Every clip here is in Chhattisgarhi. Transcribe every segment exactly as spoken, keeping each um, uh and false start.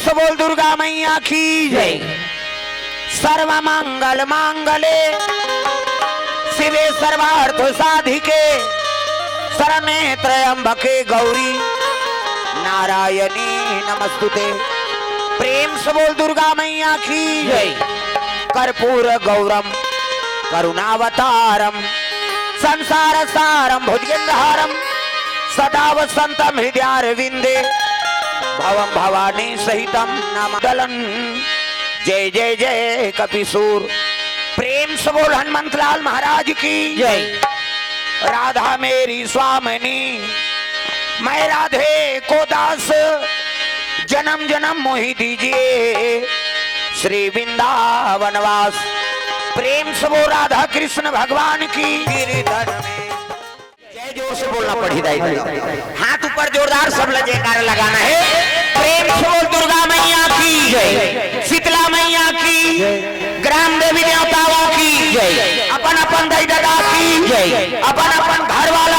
तो बोल दुर्गा मैया की जय। सर्व मंगल मांगले शिवे सर्वार्थ साधिके शरणे त्र्यंबके गौरी नारायणी नमस्तुते। प्रेम से बोल दुर्गा मैया की जय। कर्पूर गौरम करुणावतारम संसार सारम भुजगेंद्रहारम सदा वसंतम हृदयारविंदे भवम भवानी सहितम नमादलन। जय जय जय कपिसूर। प्रेम से बोल हनुमंत लाल महाराज की जय। राधा मेरी स्वामिनी, मैं राधे को दास, जन्म जन्म मोहि दीजिए श्री वृंदावन वास। प्रेम से बोल राधा कृष्ण भगवान की। गिरधर में जय जोर से बोलना पड़ी दाई। हाथ ऊपर जोरदार, सब ला जयकारा लगाना है। प्रेम से बोल दुर्गा मैया की जय, शीतला मैया की, ग्राम देवी देवताओं की जय, अपन अपन दाई दादा की जय, अपन अपन घर वाला।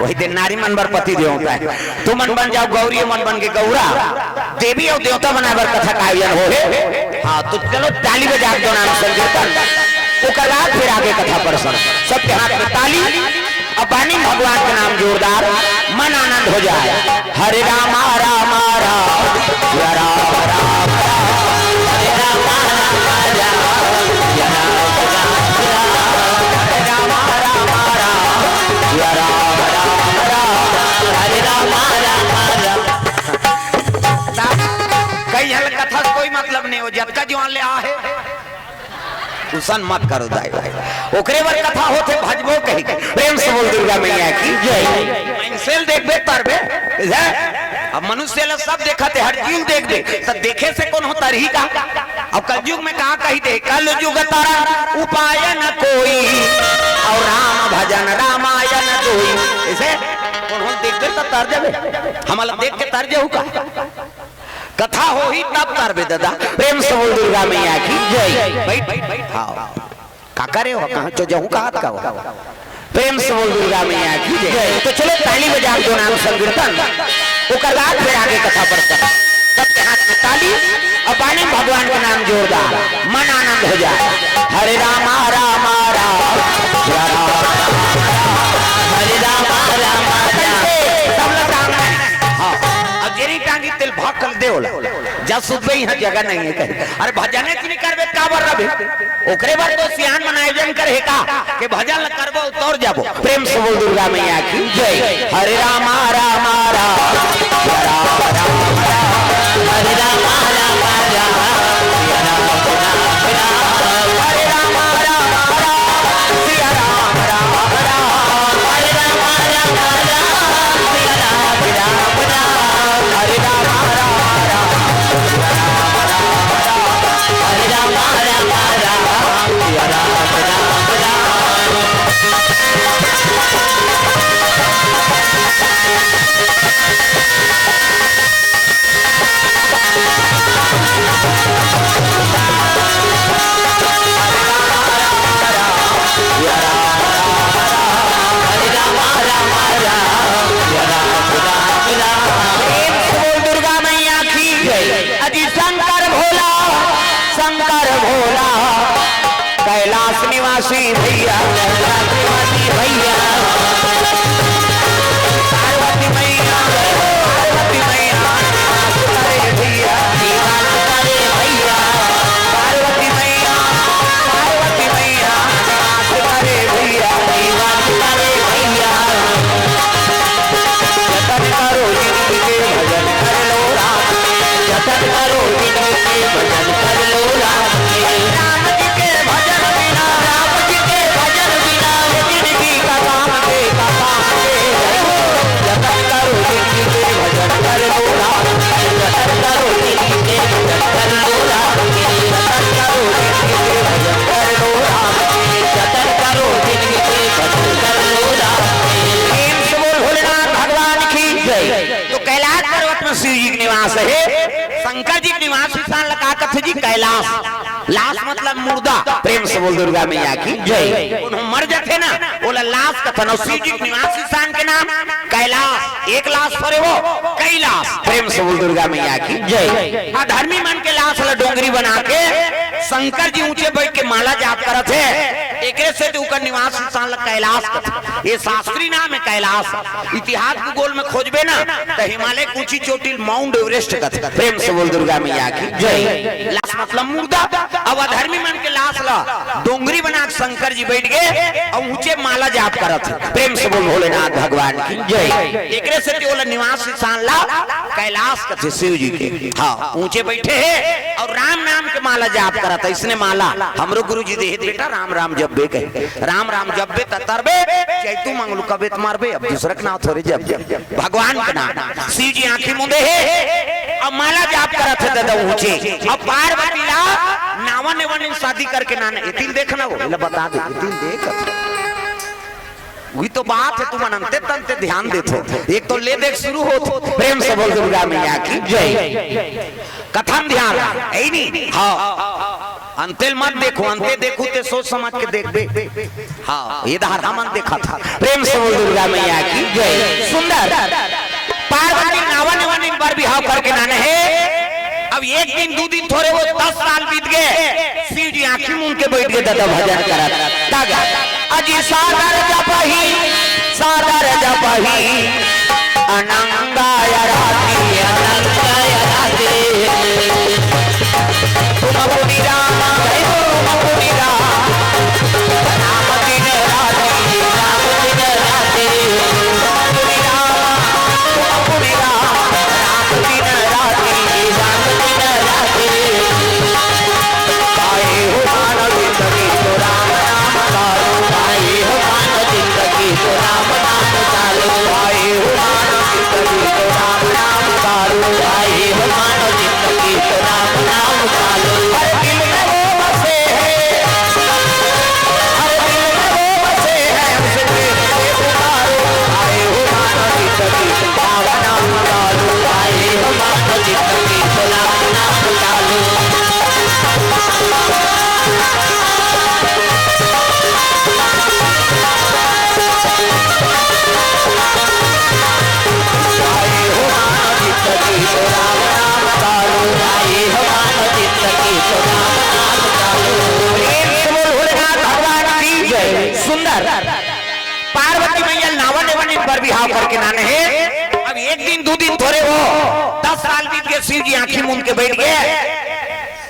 वही दिन नारी मन बर पति देवता है, तुमन बन जाओ गौरी, मन बन के गौरा, देवी अउ देवता बनाए बर कथा का आयोजन हो हे। हाँ, तो चलो ताली बजा के दो नाम संकीर्तन। ओकर बाद फिर आगे कथा प्रसंग। सबके हाथ में ताली, अब बानी भगवान के नाम जोरदार, मन आनंद हो जाए। हरे रामा रामा राम, या राम राम राम, हरे रामा रामा राम, या राम राम राम, हरे रामा रामा राम, या राम राम राम, हरे रामा रामा राम। कई हल कथा से कोई मतलब नहीं हो, जतका जुआन ले आ हे। उसन मत करो दाई भाई, ओकरे बर कथा होथे, भजबो कही। प्रेम से बोल दुर्गा मैया की जय। मनुष्य ल देखबे तरबे, बुझे? अब मनुष्य ल सब देखत हे, हर जीव देखबे, त देखे से कोनो तरही का? अब कलयुग में कहा कही दे, कलयुग तरन उपाय न कोई, अउ राम भजन रामायण दोई। इसे कोनो देखबे त तर जाबे, हमला देख के तर जाहू का? कथा होही तब तरबे दादा। प्रेम से बोल दुर्गा मैया की जय। बैठ, बैठ, बैठ। हाँ। का करे हो? कहाँ चो जाहू, कहाँ का हो? प्रेम से बोल दुर्गा मैया की जय। तो चलो ताली बजा दो नाम संकीर्तन, ओकर बाद फिर आगे कथा प्रसंग। सबके हाथ में ताली, अब बानी भगवान के नाम जोरदार, मन आनंद हो जाए। हरे रामा रामा राम, या राम राम राम, हरे रामा रामा राम। सब लोग टांग में। हाँ, अब जेरी टांगी तेल भाग कर दे ओला। जा सुतबे, यहाँ जगह नहीं है कहीं। अरे भजने च नहीं करबे, काबर रबे? ओकरे बर तो सियान मन आयोजन करे हे का, के भजन ल करबो, उतर जाबो। प्रेम से बोल दुर्गा मैया की जय। हरे रामा रामा राम, राम राम राम, हरे रामा रामा राम, राम राम राम, हरे रामा रामा राम, सिया राम राम राम, हरे रामा रामा राम, सिया राम राम राम, हरे रामा रामा राम, हरे राम राम राम, हरे राम राम राम। प्रेम से बोल दुर्गा मैया की जय। अजी शंकर भोला, शंकर भोला, कैलाश निवासी भैया, कैलाश निवासी भैया। पार्वती मैया, पार्वती मैया, निवास करे भैया, निवास करे भैया। पार्वती मैया, पार्वती मैया, निवास करे भैया, निवास करे भैया। जतन करो जिनके भजन कर लो राम के, जतन करो जिनके भजन कर लो राम के। राम जी के भजन बिना, राम जी के भजन बिना ये जिंदगी का काम के, का काम के। जतन करो जिनके भजन कर लो राम के, जतन करो जिनके भजन कर लो राम के, जतन करो जिनके भजन कर लो राम के, जतन करो जिनके भजन कर लो राम के। प्रेम से बोल भोलेनाथ भगवान की जय। तो कैलाश पर्वत में शिव जी के निवास हे, शंकर जी के निवास स्थान ला का कथे जी? कैलाश। लास मतलब मुर्दा। प्रेम से बोल दुर्गा मैया की जय। कोनो मर जाथे ना, ओला लास कथन। अउ शिव जी के निवास स्थान के नाम कैलास। एक लास थोरे वो, कैलास। प्रेम से बोल दुर्गा मैया की जय। अधर्मी मन के लास ला डोंगरी बना के शंकर जी ऊंचे बैठ के माला जाप करत हे, एकरे से तो उकर निवास स्थान ला कैलास कथे। ये शास्त्रीय नाम हे कैलास। इतिहास भूगोल में खोजबे ना, तो हिमालय के ऊंची चोटी ल माउंट एवरेस्ट कथे। प्रेम से बोल दुर्गा मैया की जय। लास मतलब मुर्दा। अब अधर्मी मन के लास ला डोंगरी बना के शंकर जी बैठ गे अउ ऊंचे माला जाप करत हे। प्रेम से बोल भोलेनाथ भगवान की जय। एकरे से ओला निवास स्थान ला कैलास कथे शिव जी के। हाँ, ऊंचे बैठे हे अउ राम नाम के माला जाप करत हे। इसने माला हमरो गुरु जी देहे, बेटा, राम राम जब्बे कहे। राम राम जब्बे त तरबे, चैतू मंगलू कबे त मरबे। अब दूसरा के नाम थोरे जप, जप, जप। भगवान के नाम। शिव जी आंखी मूंदे हे, अब माला जाप करत हे दादा ऊंचे। अब पार्वती ला नावा नेवा नीन शादी करके नाने। एती ल देखना वो, एला बता दे, एती ल देख। वही तो बात हे, तुमन अंते तंते ध्यान देथो। एक तो ले देख शुरू होत। प्रेम से बोल दुर्गा मैया की जय। कथा म ध्यान, हे नी? हाँ। अंते ल मत देखो, अंते देखू ते सोच समझ के देखबे। हाँ, ये डहर हमन देखत हन। प्रेम से बोल दुर्गा मैया की जय। सुंदर। पार्वती नावा नेवा नीन बर बिहाव करके नाने हे। अब एक दिन, दू दिन थोरे वो, दस साल बीत गे। शिव जी आंखी मूंद के बैठ गे दादा भजन करत। तागा। अजी सादर जपही, सादर जपही, अनंगाय राती, अनंगाय राती। तुम पुनि राम, जय हो तुम पुनि राम। राम दिन राती, राम दिन राती। तुम पुनि राम, तुम पुनि राम। राम दिन राती, राम दिन राती। आए हो मानव जिंदगी तो राम नाम चालू। आए हो मानव जिंदगी तो राम नाम चालू। आए हो मानव जिंदगी तो राम नाम चालू। आए हो मानव जिंदगी तो राम नाम चालू। हर दिल में वो बसे हैं, हर दिल में वो बसे हैं, उसे प्रेम से पुकारो। आए हो मानव जिंदगी तो राम नाम चालू। आए हो मानव जिंदगी तो राम नाम चालू। प्रेम से बोल भोलेनाथ भगवान की जय। सुंदर। पार्वती मैया नावा नेवा नीन बर बिहाव करके नाने हे। अब एक दिन, दू दिन थोरे हो, दस साल बीत गे, शिव जी आंखी मूंद के बैठ गे।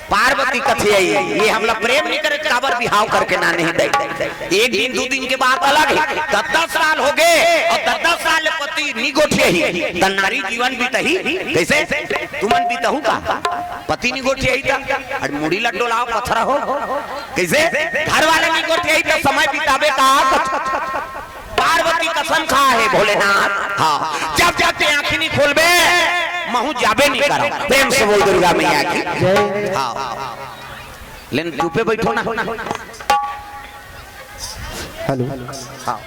पार्वती कथे आई, ये हमला प्रेम नी करे, काबर बिहाव करके नाने हे दई। एक दिन, दू दिन के बात अलग हे, दस दस साल हो गे अउ दस दस साल ले पति नी गोठियाही, त नारी जीवन बिताही कइसे? तुमन बिताहू का? पति नी गोठियाही त अरे मुड़ी ला डोलाव पथरा हो, कइसे? घर वाले नी गोठियाही त समय बिताबे का? पार्वती कसम खा हे भोलेनाथ। हाँ, जब जब ते आंखी नी खोलबे, महू जाबे नी करव। प्रेम से बोल दुर्गा मैया की। हाँ। लेकिन चुपे बैठो ना। हेलो। हाँ।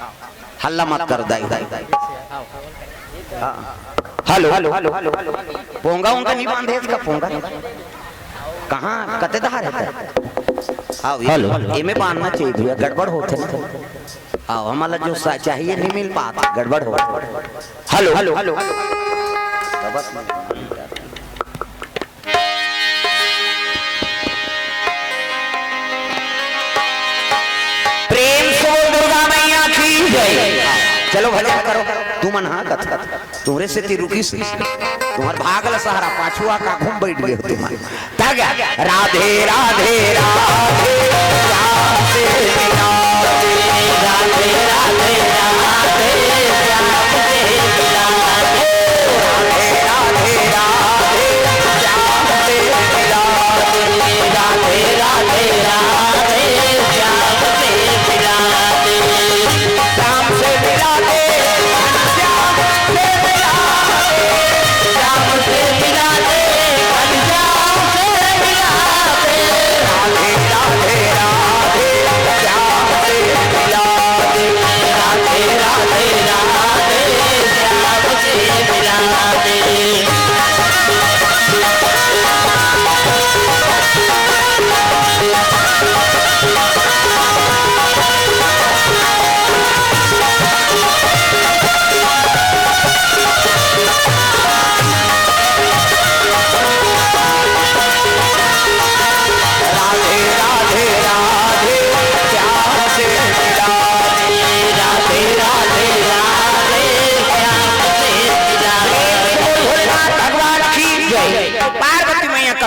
हल्ला मत कर दाई। हाँ। हेलो। पोंगा उंगा नी बांधे इसका पोंगा। कहाँ कते दहा रहता है? हाँ, ये हेलो। एमे बांधना चाहिए भैया, गड़बड़ होथे ना। हाँ, हमला जो सा-, चाहिए नी मिल पात, गड़बड़ हो। Hello, hello, hello. प्रेम से बोल दुर्गा मैया की जय। चलो भजन करो, तुमन हाँ कथा। तुमरे सेती रुकिस, तुम्हर भाग ल सहारा, पाछू आके आघू म बइठ गे हो तुमन। तग राधे राधे राधे, श्याम से मिला दे। राधे राधे राधे, श्याम से मिला दे। राधे राधे राधे, श्याम से मिला दे। राधे राधे राधे, श्याम से मिला दे। श्याम से मिला दे, श्याम से मिला दे, श्याम से मिला दे, श्याम से मिला दे। राधे राधे राधे, श्याम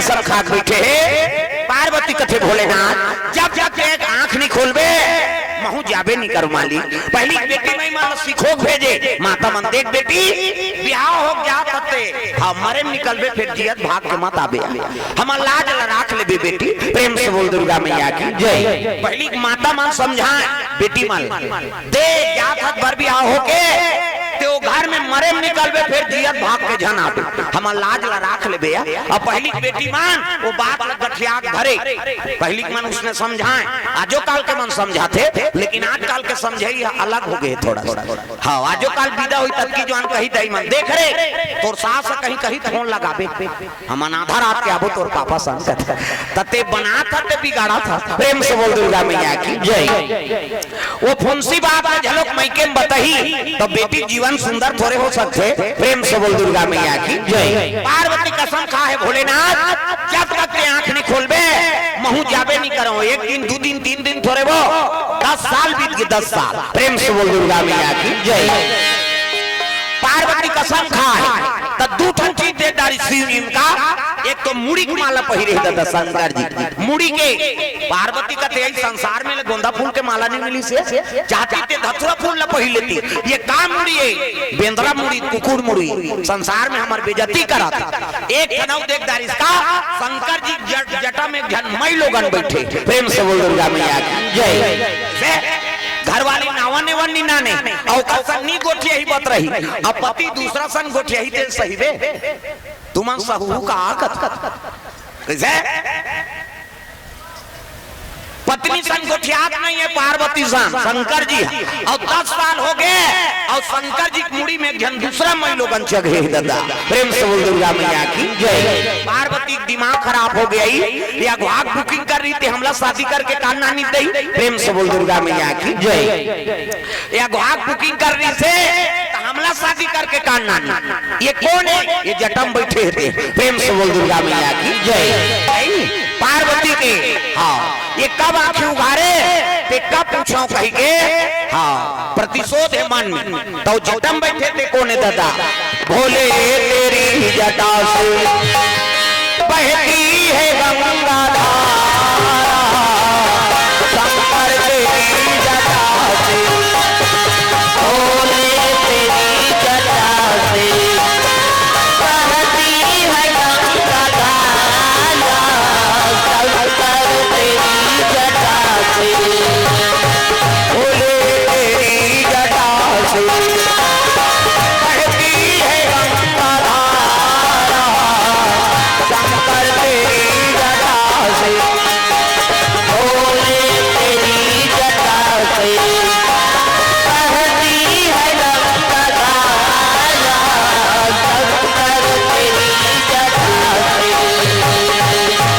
कसम खा के बइठे हे। पार्वती कथे, भोलेनाथ, जब जब एक आंख नहीं खोलबे, महूं जाबे नहीं करूं मालिक। पहिली बेटी माई मन ल सिखो के भेजे, माता मन, देख बेटी, बिहाव हो गया तते, हाँ, मरे में निकलबे, फिर जियत भाग के मत आबे। हमर लाज ला राख लेबे बेटी। प्रेम से बोल दुर्गा मैया की जय। पहिली माता मन समझाए बेटी मन, दे जात हत बर बिहाव होके, ते ओ घर में मरे में निकलबे, फिर जियत भाग के झन आबे। हमर लाज ला राख लेबे या। अब पहिली बेटी मन ओ बात ला गठिया के धरे, पहिली के मन उसने समझाए, आजो काल के मन समझाथे, लेकिन आजकाल के समझई ह अलग हो गए थोड़ा सा। हाँ, आजो काल विदा होई तब की जवान कही, दाई मन देख रे, तोर सास ह कहीं कहीं फोन लगाबे, हमन आधा रात के आबो तोर पापा संग कथे, त ते बनात हस ते बिगाड़त हस। प्रेम से बोल दुर्गा मैया की जय। ओ फुंसी बात ला झलोक मइके में बताही, त बेटी जीवन सुंदर थोरे हो सकथे। प्रेम से बोल दुर्गा मैया की जय। पार्वती कसम खा हे, भोलेनाथ, जब तक ते आंख नहीं खोलबे, महूं जाबे नहीं करंव। एक दिन, दू दिन, तीन दिन थोरे वो, दस साल बीत गे, दस साल। प्रेम से बोल दुर्गा मैया की जय। पार्वती कसम खा हे, त दू ठन चीज दे डारिस शिव जी ला। एक तो मुड़ी के माला पहिरे हे दादा शंकर जी, मुड़ी के। पार्वती कथे, "ए संसार में ले गोंदा फूल के माला नहीं मिलिस हे, चाहती ते धतुरा फूल ला पहिर लेती। ये का मुड़ी हे? बेंदरा मुड़ी, कुकुर मुड़ी, संसार में हमर बेइज्जती करत।" एक ठन अउ देख डारिस का, शंकर जी जट-, जटा में एक झन मई लोगन बइठे। प्रेम से बोल दुर्गा मैया की जय। से घरवाली नावा नेवन नी नाने, अउ कसन नी गोठियाही बत रही। अब पति दूसरा सन गोठियाही ते सही बे। तुमन सहू का कत-, कइसे? पत्नी सन गोठियात नहीं हे पार्वती सन, शंकर जी ह। अउ दस साल हो गे, अउ शंकर जी के मुड़ी में एक झन दूसरा मई लोगन चघे हे दादा। प्रेम से बोल दुर्गा मैया की जय। पार्वती के दिमाग खराब हो गे, ये अघवा के booking कर रही थी, हमला शादी करके का नानी दई। प्रेम से बोल दुर्गा मैया की जय। ये अघवा के booking कर रही से, त हमला शादी करके का नानी। ये कोन हे? ये जटा में बइठे हे ते। प्रेम से बोल दुर्गा मैया की जय। पार्वती के, हाँ, ये कब आंखी उघारे, ते कब पूछंव कहिके, हाँ, प्रतिशोध हे मन में। त जटा में बइठे ते कोन हे दादा? भोले तेरी जटा से बहती है गंगा धारा, शंकर तेरी जटा से, भोले तेरी जटा से बहती है गंगा धारा, शंकर तेरी जटा से, भोले तेरी जटा से बहती है गंगा धारा, शंकर तेरी जटा से, भोले तेरी जटा से बहती है गंगा धारा, शंकर तेरी जटा से,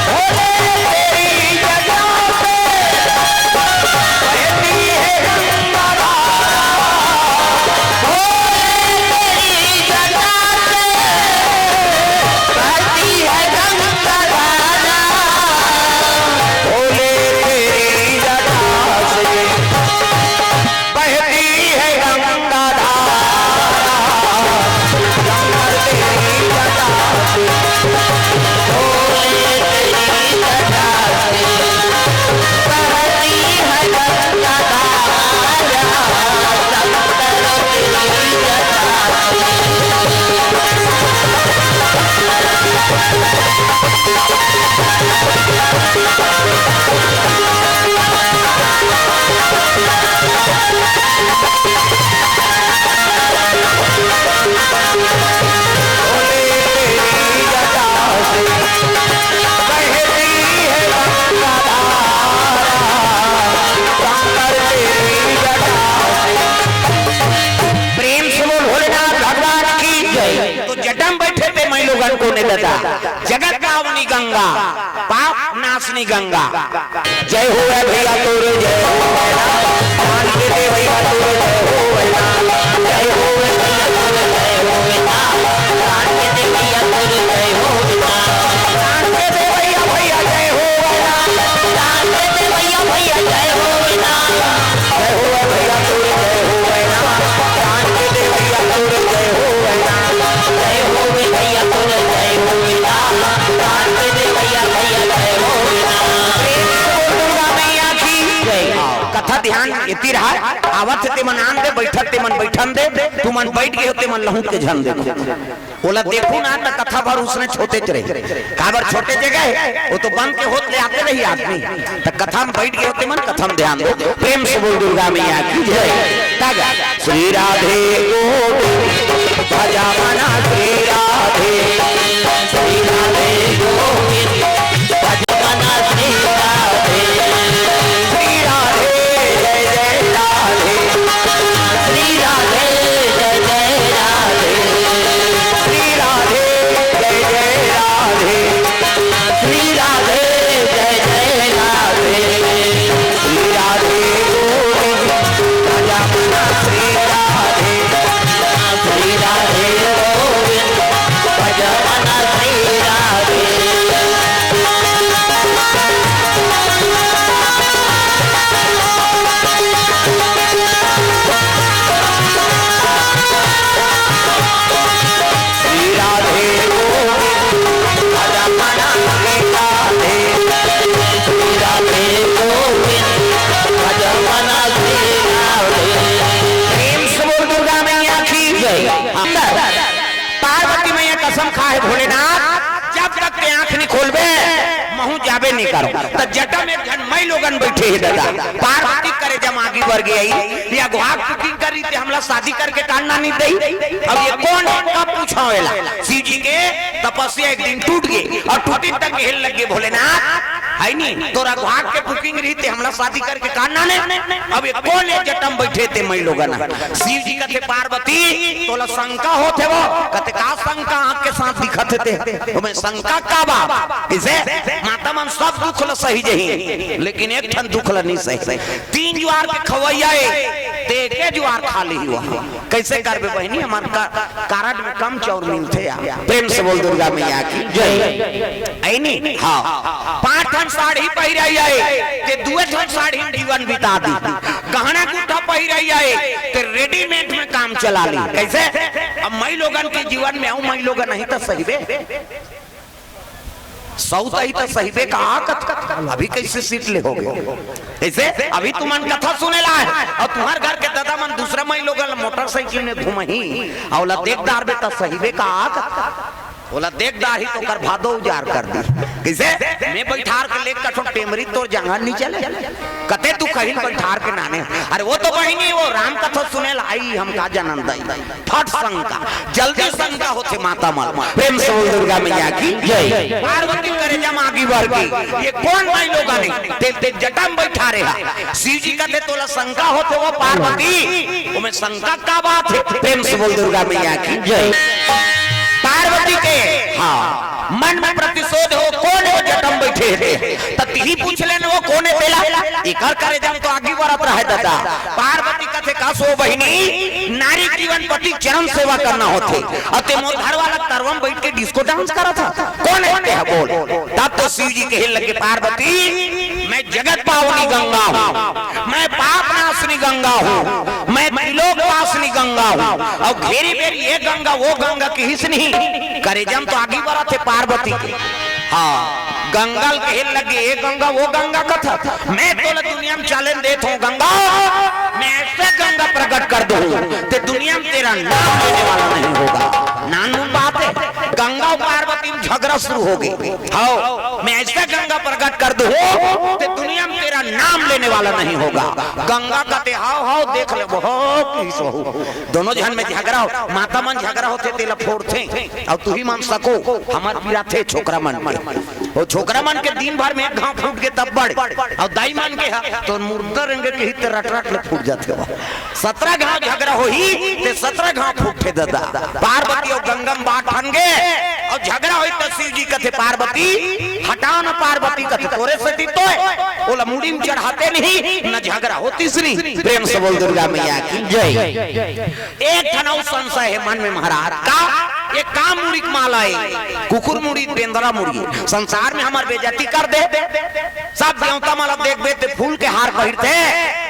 भोले तेरी जटा से बहती है गंगा धारा, भोले तेरी जटा से बहती है गंगा धारा, भोले तेरी जटा से बहती है गंगा धारा, शंकर तेरी जटा से, भोले तेरी जटा से बहती है गंगा धारा, शंकर तेरी जटा से। प्रेम से बोल भोलेनाथ भगवान की जय। तो जटा में बइठे ते मई लोगन कोन हे दादा? जगत पावनी गंगा, पाप नाशनी गंगा। जय हो भैया तोरे, जय हो भैया। जान के दे भैया तोरे, जय हो भैया। जय हो भैया तोरे, जय हो भैया। जान के दे भैया तोरे, जय हो भैया। जान के दे भैया, भैया, जय हो भैया। जान के दे भैया, भैया, जय हो भैया। जय हो भैया तोरे, जय हो भैया। जान के दे भैया तोरे, जय हो भैया। जय हो भैया तोरे, जय हो भैया। जान के दे फिर हा, आवत हे तेमन आन दे, बइठत तेमन बइठन दे, तुमन बइठ गे हो तेमन लहुट के झन देखो। ओला देखू ना त कथा भर उसने छोटे च रही। काबर छोटे जगह हे, वो तो बंद के होत ले आते रही आदमी। त कथा म बइठ गे हो तेमन कथा म ध्यान दो। प्रेम से बोल दुर्गा मैया की जय। ताजा श्री राधे गोविंद भजा मना श्री राधे। श्री राधे गोविंद भजा मना श्री राधे। श्री राधे जय जय राधे। श्री राधे जय जय राधे। श्री राधे जय जय राधे। श्री राधे जय जय राधे। श्री राधे गोविंद भजा मना श्री राधे। श्री राधे गोविंद भजा मना श्री राधे। श्री राधे गोविंद भजा मना श्री राधे। श्री राधे गोविंद भजा मना श्री राधे। प्रेम से बोल दुर्गा मैया की जय। अंदर पार्वती मैया कसम खाए भोलेनाथ, जब तक ते आंख नहीं खोलबे, महू जाबे नहीं करो। त जटा में एक झन मई लोगन बइठे हे दादा, पार्वती करेजा म आगी बर गे हे, या अघवा के cooking करी ते हमला शादी करके काढ़ना नहीं दई। अब ये कोन हे, कब पूछा हो एला? शिव जी के तपस्या एक दिन टूट गे अउ टूटिन त कहे लगे भोलेनाथ, हे नी, तोर अघवा के cooking रही ते हमला शादी करके काढ़ना नहीं। अब ये कोन हे जटा म बइठे ते मई लोगन? शिव जी कथे पार्वती, तोला शंका होत हे वो? कथे का शंका, आंख के साथ दिखत हे ते? ओमे शंका का बा? कइसे? माता मन सब दुख ल सही जही, लेकिन एक ठन दुख ल नहीं सही। तीन जुवार के खवइया हे, ते एके जुवार खा लिही वो। कइसे करबे बहिनी, हमर का-, कारड में कम चाउर मिलथे या। प्रेम से बोल दुर्गा मैया की जय। हे नी? हाँ। पांच ठन साड़ी पहिराई हे, ते दुए ठन साड़ी में जीवन बिता दी। गहना गुट्ठा पहिराई हे, ते readymade में काम चला ली। कइसे? अब मई लोगन के जीवन में अउ मई लोगन नहीं त सहिबे। सउत ही त सहिबे का कत-, अभी कइसे seat ले होगे? कइसे? अभी तुमन कथा सुने ला हे अउ तुम्हर घर के दादा मन दूसरा मई लोगन ल मोटरसाइकिल में घुमही, अउ ओला देख डारबे त सहिबे का कत-, ओला देख डारही त ओकर भादो उजार कर दी। कइसे? मैं बइठार के लेग कथों टेमरी, तोर जांगर नहीं चले। कते तू कहिल बइठार के नाने। अरे वो तो बहिनी, वो राम कथा सुने ला आई, हम का जानन दई। फट शंका, जल्दी शंका होथे माता मन। प्रेम से बोल दुर्गा मैया की जय। पार्वती करेजा म आगी बर गे, ये कोन मई लोगन हे? ते, ते जटा म बइठारे हा। शिव जी कथे तोला शंका होथे वो पार्वती, ओमे शंका का बात हे? प्रेम से बोल दुर्गा मैया की जय। पार्वती के, हाँ, मन में प्रतिशोध हो, कोन हे जटा म बइठे हे ते? त तिही पूछ लेन वो कोन हे तेला। एकर करेजा म तो आगी बरत रहे दादा। पार्वती कथे का सो बहिनी, नारी जीवन पति चरण सेवा करना होथे। अउ ते मोर घर वाला तरवा म बइठ के disco dance करत हा। कोन हे ते हा बोल? तब तो शिव जी कहे लगे पार्वती, मैं जगत पावनी गंगा हूँ, मैं पाप नाशनी गंगा हूँ, मैं त्रिलोक वासनी गंगा हूँ। अउ घेरी बेरी ये गंगा वो गंगा किहिस नहीं, करेजा म तो आगी बरत हे पार्वती के। हाँ, गंगा ल कहे लगे, ए गंगा, वो गंगा कथा, मैं तोला दुनिया म challenge देत हूँ गंगा, मैं ऐसे गंगा प्रकट कर दूँ, ते दुनिया म तेरा नाम लेने वाला नहीं होगा। नानमुन बात हे, गंगा अउ पार्वती म झगरा शुरू होगे। हव, मैं ऐसे गंगा प्रकट कर दूँ, ते दुनिया म तेरा नाम लेने वाला नहीं होगा। गंगा कथे, हव, हव, देख लेबो, हव, किहिस हो। दोनों झन में झगरा हो, माता मन झगरा होथे, तेला फोड़थे। अउ तुही मन सको, हमर पीरा थे छोकरा मन के। ओ छोकरा मन के दिन भर में एक घांव फूट गे तब बड़। अउ दाई मन के ह, तो मुर्दा रेंगे के ही ते रट रट ले फूट जाथे। सतरा घांव झगरा होही, ते सतरा घांव फूटथे दादा। पार्वती अउ गंगा म बात ठन गे, अउ झगरा होही त शिव जी कथे पार्वती, हटाव न पार्वती कथे, तोरे सेती तो ओला मुड़ी म चढ़ाते नहीं, न झगरा होतिस नी। प्रेम से बोल दुर्गा मैया की जय। एक ठन अउ संशय हे मन में महाराज का, ये का मुड़ी के माला हे? कुकुर मुड़ी, बेंदरा मुड़ी। संसार में हमर बेइज्जती कर दे। सब देवता मन ला देखबे ते फूल के हार पहिरथे,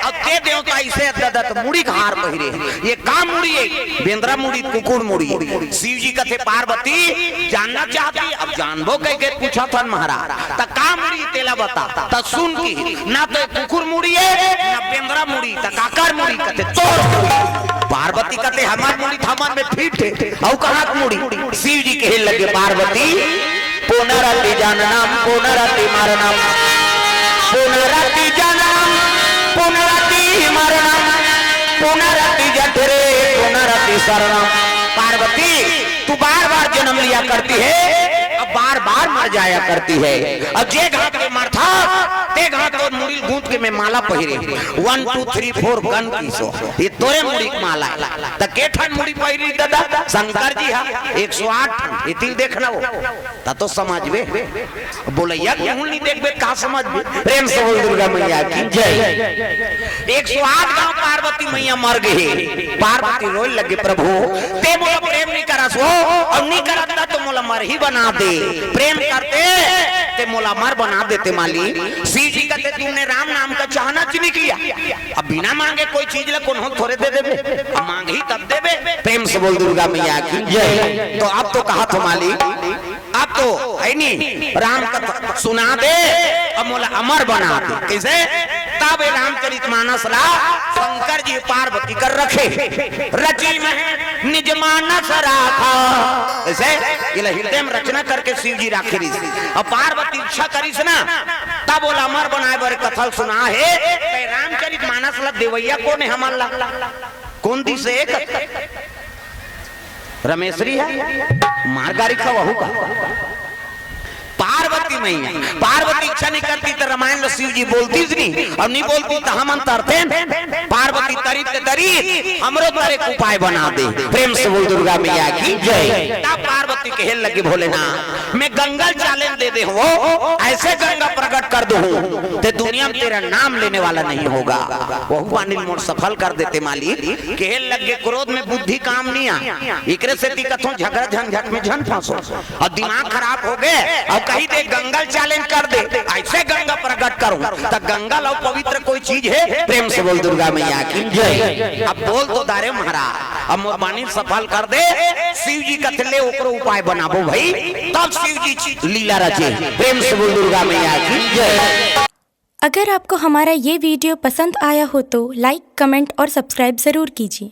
अउ ते देवता अइसे ददत मुड़ी के हार पहिरे। ये का मुड़ी हे? बेंदरा मुड़ी, कुकुर मुड़ी। शिव जी कथे, पार्वती जानना चाहती, अब जानबो कहिके पूछत हन महाराज। त का मुड़ी तेला बता। त सुन की, ना तो कुकुर मुड़ी हे, ना बेंदरा मुड़ी, त काकर मुड़ी? कथे, तोर मुड़ी। पार्वती कथे, हमर मुड़ी त हमर में फिट हे, अउ कहाँ के मुड़ी? शिव जी कहे लगे, पार्वती, पुनरपि जननम पुनरपि मरणम, पुनरपि जननम पुनरपि मरणम, पुनरपि जठरे पुनरपि शरणम। पार्वती, तू बार बार जन्म लिया करती है, अब बार बार मर जाया करती है। अब जे घात के मरथा, ते घात तोर मुड़ी ल गूंथ के मैं माला पहिरे। One, two, three, four, गन की सो। ये तोरे मुड़ी के माला हे। त के ठन मुड़ी पहिरी ददा? शंकर जी हा, एक सौ आठ ठन। ये तिल देखना हो, त तो समझबे। बोलइया के मुंह नहीं देखबे, का समझबे? प्रेम से बोल दुर्गा मैया की जय। एक सौ आठ गांव पार्वती मैया मर गई। पार्वती रोए लगे, प्रभु, ते मोला प्रेम नहीं करस हो, अउ नहीं करत त तो मोला मरही बना दे। प्रेम करते ते मोला अमर बना देते मालिक। शिव जी कथे, तूने राम नाम का चाहना चुनी किया। अब बिना मांगे कोई चीज ला कोनो थोरे दे देबे, अब मांगही तब देबे। प्रेम से बोल दुर्गा मैया की जय। तो अब तो कहत हो मालिक, अब तो हे नी, राम कथा सुना दे, अब मोला अमर बना दे। कइसे? तब ये रामचरित मानस ला शंकर जी पार्वती कर रखे, रचि महैं निज मानस राखा। कइसे? ये ला हृदय में रचना करके शिव जी राखे रहिस। अब पार्वती इच्छा करिस ना, तब ओला अमर बनाए बर कथा सुना हे। ते रामचरित मानस ला देवइया कोन हे हमन ला? कोन दिस हे? रमेशरी हे? मार गारी खवहू का? पार्वती मैया, पार्वती इच्छा नहीं करती त रामायण ला शिव जी बोलतिस नहीं, अउ नहीं बोलती त हमन तरतेन। पार्वती तरिस ते तरिस, हमरो तरे के उपाय बना दे। प्रेम से बोल दुर्गा मैया की जय। तब पार्वती कहे लगे, भोलेनाथ, मैं गंगा ल चालेन दे दे हंव, अइसे गंगा प्रकट कर दूं, ते दुनिया में तेरा नाम लेने वाला नहीं होगा। वहू बानी ल मोर सफल कर देते मालिक। कहे लगे, क्रोध में बुद्धि काम नहीं आ, एकरे सेती कथों झगड़ा झंझट में झन फंसो। अउ दिमाग खराब हो गे, अउ कहि दे गंगा ल चालेन कर दे, अइसे गंगा प्रकट करूं, त गंगा ला पवित्र कोई चीज हे? प्रेम से बोल दुर्गा मैया की जय। अब बोल तो दारे महाराज, अब मोर बानी ल सफल कर दे। शिव जी कथे ले ओकरो उपाय बनाबो भई, तब शिव जी लीला रचे। प्रेम से बोल दुर्गा मैया की जय। अगर आपको हमारा ये वीडियो पसंद आया हो तो लाइक, कमेंट और सब्सक्राइब ज़रूर कीजिए।